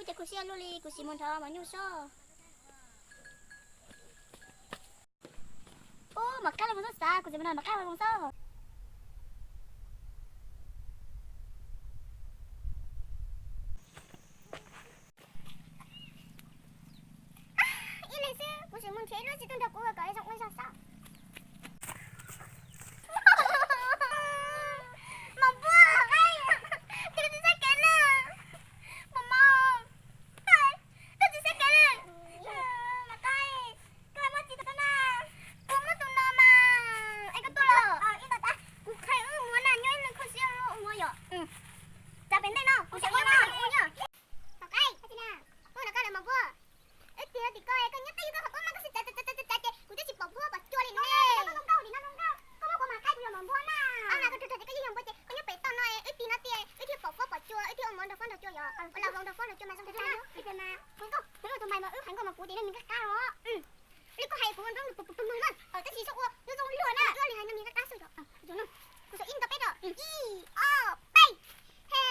Ces khuv siab luaj li, kuv sim mus nrog mos nyuj sob. Ub, mos qab los mus xwb xav, kuv sim mus nrog mos qab los mus xwb. Ib leeg xwb, kuv sim mus nrhiav ib lub tsis tuaj nrog kuv kom zoo ua zog xwb. Mos npua, tus tsis txawj kev na. Mos mos, tus tsis txawj kev na. Mos qaib, koj muaj txiv tau na. Kuv muaj tus no mas. Es koj tuaj los? Kuv qhia wb muag na, nyob ib leeg kho siab ua muag yom. Txav pem ntej no, kuv xav ua na, ua na. Mos qaib, ua no koj lawm mos npua. Wb tig tim koj, koj nyob twj ywm koj qhov pob mas koj xav txav txav txav txav ces kuv twb tsis pom fuab pom cua li ne. Koj muab kuv mas qaib kuv yog mos npua na. Koj yog mos npua ces koj nyob pem toj no, wb tig no tiag wb thiaj pom fuab pom cua, wb thiaj ua mov nrog fuab nrog cua yom. Ua la voos nrog fuab nrog cua mas zoo. Tus mais mas wb hais nkauj mas kuv tias no me qab qab os. Li koj hais kuv zoo pug pug pug na, tab sis txhob ua zoo zoo luag na, wb li hais no me qab qab xwb yom. Kuv xav ib ntau peb rau, ib ob peb. He,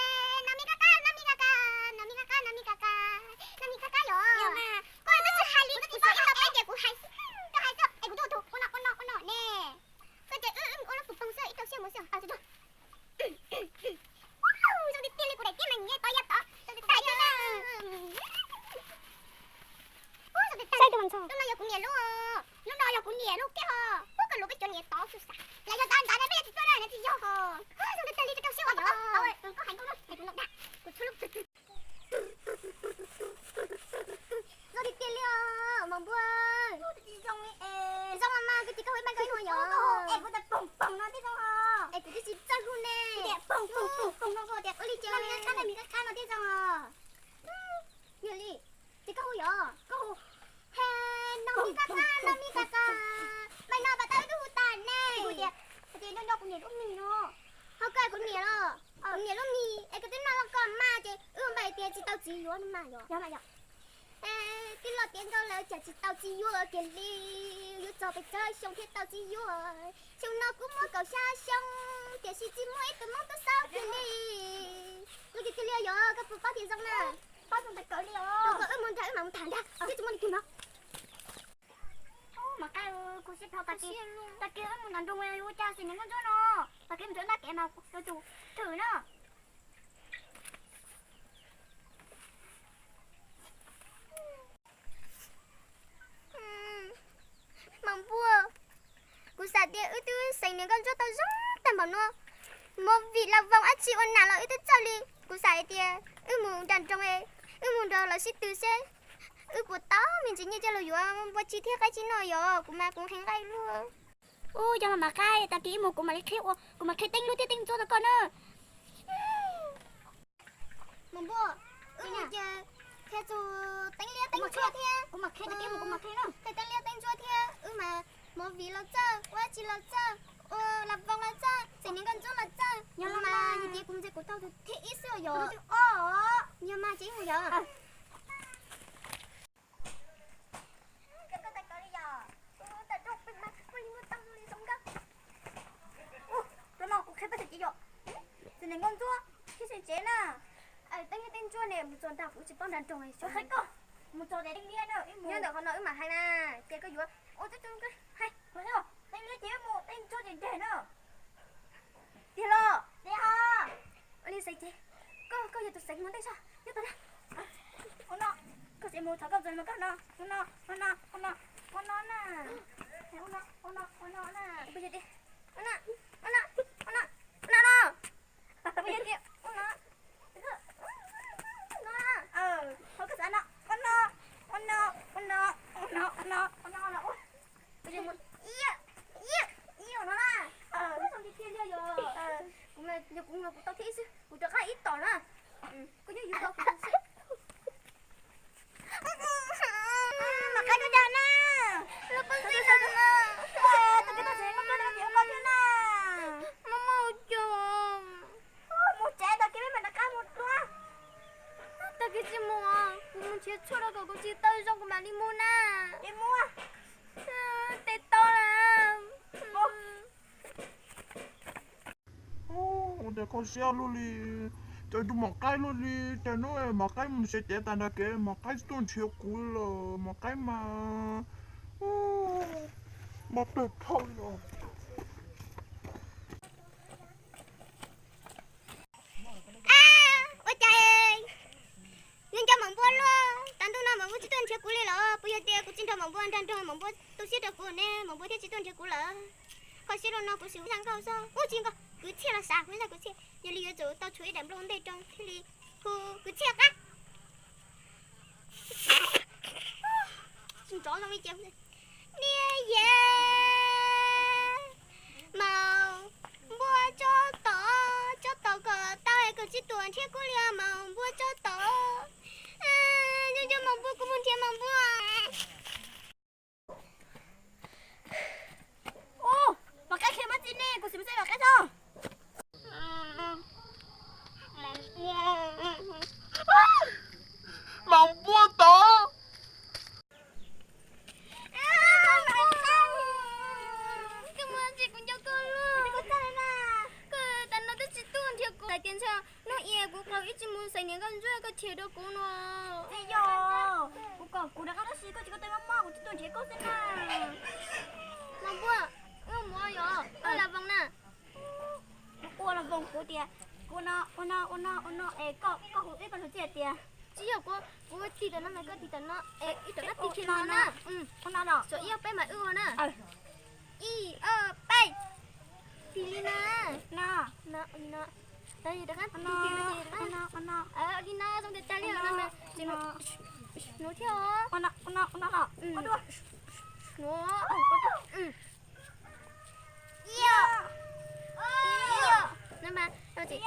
no me qab qab, no me qab qab, no me qab qab, no me qab qab, no me qab qab yom. Koj twb tsis hais li, koj ib ntau peb ces kuv hais, koj hais xwb es kuv twb ua tus ua no ua no ua no ne. Koj ces wb ua lub pug poog xwb ib rau siab mus xwb. Zoo tiag tiag li kuv daim tiab mas nyiam tod ya tod, zoo tiag tiag li. Saib tus ntxhais, lub no yog kuv niam lub, lub no yog kuv niam lub kiag os. Ub, koj lub peb cov niam tod xwb xav. Los yog ntawd ntawd ne, peb yog tsis tuaj na, tsis yog os. Zoo tiag tiag li, rau siab ua yog. Koj hais nkauj no, hais kuv no da, kuv tshuav lub. Zoo tiag tiag li os mos npua. Zoo mas mas, kuv ces koj hu ib npaj koj ib hua yom. Es kuv tas poog poog no thiaj zoo os. Es kuv twb tsis txawj hu ne. Tias poog poog poog poog no koj tias ua li ces me qab qab no thiaj zoo os. Yog li, ces koj hu yom, koj hu. He, no mi ka ka, no mi ka ka. Mas no pas tau wb twb hu tas ne. Kuv tias, kuv tias nyob nyob kuv niam lub mis no. Ho koj kuv niam los, kuv niam lub mis es koj twb noj loj koj mas ces wb ua npaj tias tsis tau txiv yuav no mas yom. Yog mas yom. Twb los tiav nrau lawm cas tsis tau txiv yuav kiag li. Yuav txog pes tsawg xyoo thiaj tau txiv yuav. Xyoo no kuv muaj kaum xya xyoo tiam sis tsis muaj ib tug hmoob tub xaub kiag li. Zoo tiag tiag li yog koj puas paub tias zoo na? Paub zoo tas kawg li os. Wb mus nrog wb mam mus tham ntag, twb tsis muaj leej twg no. Mas qab, kuv siab dhau, tag kis wb mus nram nroog ua cas xwm niam nkauj ntsuab no, tag kis mus nrog nab kev mas yuav tsum thwm na. Mos npua, kuv xav tias wb twb xeem niam nkauj ntsuab tau zoo tag npaum no, movie los voos dab tsi ua nam los wb twb txawj li. Kuv xav hais tias wb mus nram nroog, wb mus nrog lawv sib tw seb wb puas tau me ntsis nyiaj coj los yuav npua tsib thiab qaib tsib no yom, kuv mas kuv nqhis nqaij luaj. Ub, yog mas mas qaib, tag kis wb mus kuv mam li qhia ua, kuv mam qhia Teeb Luab thiab Teeb Ntsuab rau koj na. Mos npua, wb mus ces qhia txog Teeb Liab Teeb Ntsuab thiab, kuv mam qhia, tag kis mus kuv mam qhia na, qhia Teeb Liab Teeb Ntsuab thiab wb mas movie los txawj, ua dab tsi los txawj, ua las voos los txawj, xeem niam nkauj ntsuab los txawj. Yog los mas yog tias kuv mus ces kuv tau tus thib ib xwb yom. Yog mas ces wb mus yom. Tus no kuv qhia peb tag kis yom. Xeem niam nkauj ntsuab thiab xeem tsev na. Teeb Liab Teeb Ntsuab ne mus txog ntag kuv tsis paub nram nroog, xyov qhia koj. Mus txog tias Teeb Liab na, nyob ntawm qhov no wb mam hais na, tias koj yuav ua tub tub hais, Teeb Liab ces wb mus, Teeb Ntsuab ces nres na. Tiag los? Tiag os. Ua li xeem tsev, koj, koj yog tus xeem mus ntej soj, nyob tod na. Ua no, koj tsev mus thov koj ntxuag mas koj no, ua no, ua no, ua no, ua no na. Ua no, ua no, ua no na. Ua no, ua no, ua no, ua no na. Ua no, ua no, ua no, ua no, ua no, ua no, ua no, ua no. Ib, ib, ib ua no na. Kuv, kuv, kuv tau thib ib xwb, kuv rov qab ib tom na. Koj nyob yus tau kuv xwb. Mam qab dua dag na. Lub pob zeb no na. Tus kwv tij tsev koj, koj thiab na. Muaj muaj cov. Mus tsev, tag kis peb mam rov qab mus dua. Tag kis tsis mus, kuv mus nrhiav tshuaj rau kom kuv txiv taw zoo kuv mam li mus na. Tsis mus. Tes tau lawm. Ua cas kho siab luaj li, Cas tus mos qaib luaj li, cas hnub mos qaib mus xyuas cev tas nrag kev mos qaib tsis tuaj nrhiav kuv lawm, mos qaib mas npau taws dhau li os. Ua cas nws nco maum npua luaj, tas ntuj no maum npua tsis tuaj nrhiav kuv li los puas yog tias kuv tsis nrog maum npua nrog, nrog maum npua tu siab rau kuv ne maum npua thiaj tsis tuaj nrhiav kuv lawm. Kho siab rau no kuv sim ua zaj nkauj xwb, ua tsis nkaus kwv txhiaj los xav ua zaj kwv txhiaj, yog li yuav tsum tau tshuav ib daim nplooj ntej rau thiaj li hu kwv txhiaj qab. Tsis nrov zoo li ces, niam yau, maum npua tsob tod, tsob tod kom tau es kom tsis tuaj nrhiav kuv li os maum npua tsob tod. Nco nco maum npua, kuv mus nrhiav maum npua. Ub, Vam Qaib, qhia mab txi ne, kuv sim mus xyuas Vam Qaib tso. Maum npua tod. Koj mus tsis kuv nco koj luaj. Koj tas no twb tsis tuaj nrhiav kuv hais tias ntshe hnub ib kuv qhov ib tsis mus xaiv niam nkauj ntsuab koj chim rau kuv no. Tsis yog, kuv kom kuv rov qab tab sis koj tsis, koj twb mob mob kuv tsis tuaj nrhiav koj xwb na. Maum npua, wb mus yom, ua las voos na. Ua las voos kuv tias, ua no ua no ua no ua no es koj, koj hu ib koj hu txij hais tias. Tsis yog, kuv, kuv tig tam no mas koj tig tam no es wb rov qab tig kiag no na. Ua no los. Tsuas ib ob peb mas wb ua na. Ib ob peb. Tig li no. No. No, li no. Rov qab tig kiag no ces rov qab. Li no zoo tiag tiag li no mas. Hnub thiab. Hnub. Ib, ib, no mas, no mas,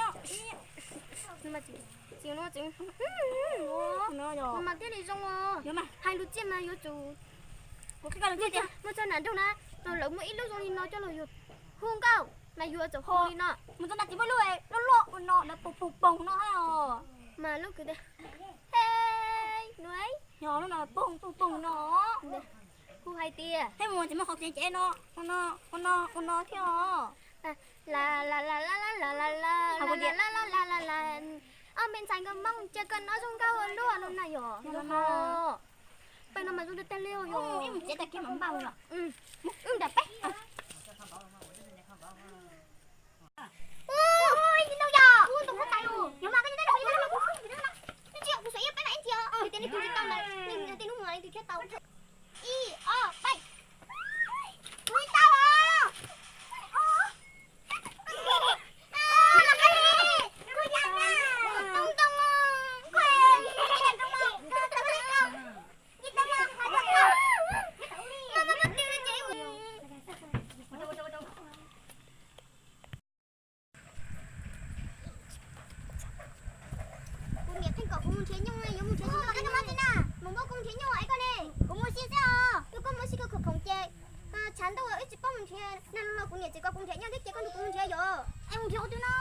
no mas tsis, tsis, no mas tsis, no mas thiaj li zoo os. Hais lus txiaj mas yuav tsum, muaj txoj nam nrog na, lawv muaj ib lub zoo li no coj los yuav hu nkauj mas yuav tsum hu li no. Mus txoj nam tsis muaj lub loj loj no lawv poog poog poog no os. Mas lub kwv, he, no, lub no poog poog poog no. Kuv hais tias, peb mus tsis muaj qhov tsev tsev no, ua no, ua no, ua no thiab os. La la la la la la la la la la la la la. Ob me ntxhais nkauj Hmoob, cia koj noj zoo nkauj ua luaj no na yom. Peb no mas zoo tag tag li yom. Wb mus tsev tag kis mam npaj los. Wb nram peb. Ub, ib no yog ub, tus qub tais lus, yog mas koj tsis tau los, tsis tau los, tsis tau los, kuv xuas ib peb na ib ntsis os, tias nej tus tsis tau lawm, nej tej hnub mus nej tus thiaj tau. Ib, ob, peb. Kuv tsis tau os. Kuv niam pheej kom kuv mus nrhiav nyuj, yuav mus nrhiav nyuj, koj mus nrhiav nyuj es koj ne. Kuv mus ua si xwb os. Yog koj mus ua si koj khoom khoom ces tshav ntuj wb tsis paub mus nrhiav na, los kuv niam tseem kom kuv nrhiav nyuj thiab ces koj nrog kuv mus nrhiav yom. Es mus nrhiav ua twg no?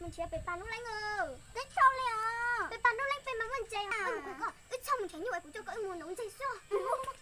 Mus nrhiav pem pas Nub Leeb. Peb txhoj li os. Pem pas Nub Leeb peb mas muaj ntses. Wb txhob mus nrhiav nyuj es kuv coj koj wb mus nrhiav ntses xwb.